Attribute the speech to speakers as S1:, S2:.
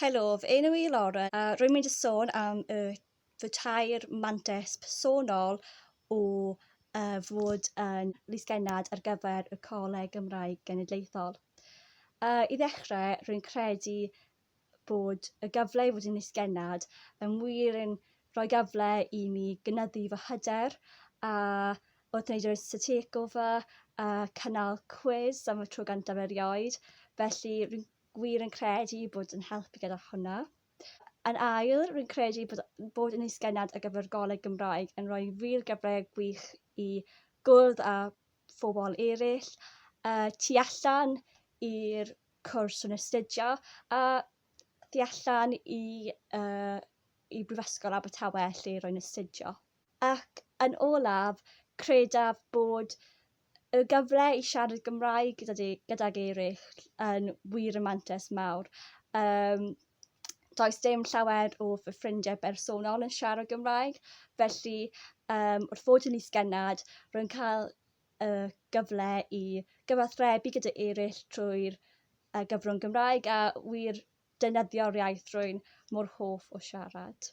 S1: Helo, fy enw i Laura a rwy'n mynd i sôn am y fy tair mantais personol o uh, fod yn lysgennad ar gyfer y Coleg Gymraeg Genedlaethol. Uh, I ddechrau, rwy'n credu bod y gyfle i fod yn lysgennad yn wir yn rhoi gyfle i mi gynyddu fy hyder a wrth wneud yr Insta Takeover a cynnal cwis am y tro gyntaf erioed. Felly rwy'n gwir yn credu bod yn helpu gyda hwnna. Yn ail, rwy'n credu bod bod yn ysgennad ar gyfer Goleg Gymraeg yn rhoi wir gyfle gwych i gwrdd â phobl eraill uh, tu allan i'r cwrs rwy'n astudio a thu allan i, uh, i Brifysgol Abertawe lle rwy'n astudio. Ac yn olaf, credaf bod y gyfle i siarad Gymraeg gyda di, gydag eraill yn wir yn mantais mawr. Um, does dim llawer o fy ffrindiau bersonol yn siarad Gymraeg, felly um, wrth fod yn is-gennad, rwy'n cael y gyfle i gyfathrebu gyda eraill trwy'r uh, gyfrwng Gymraeg a wir defnyddio'r iaith rwy'n mor hoff o siarad.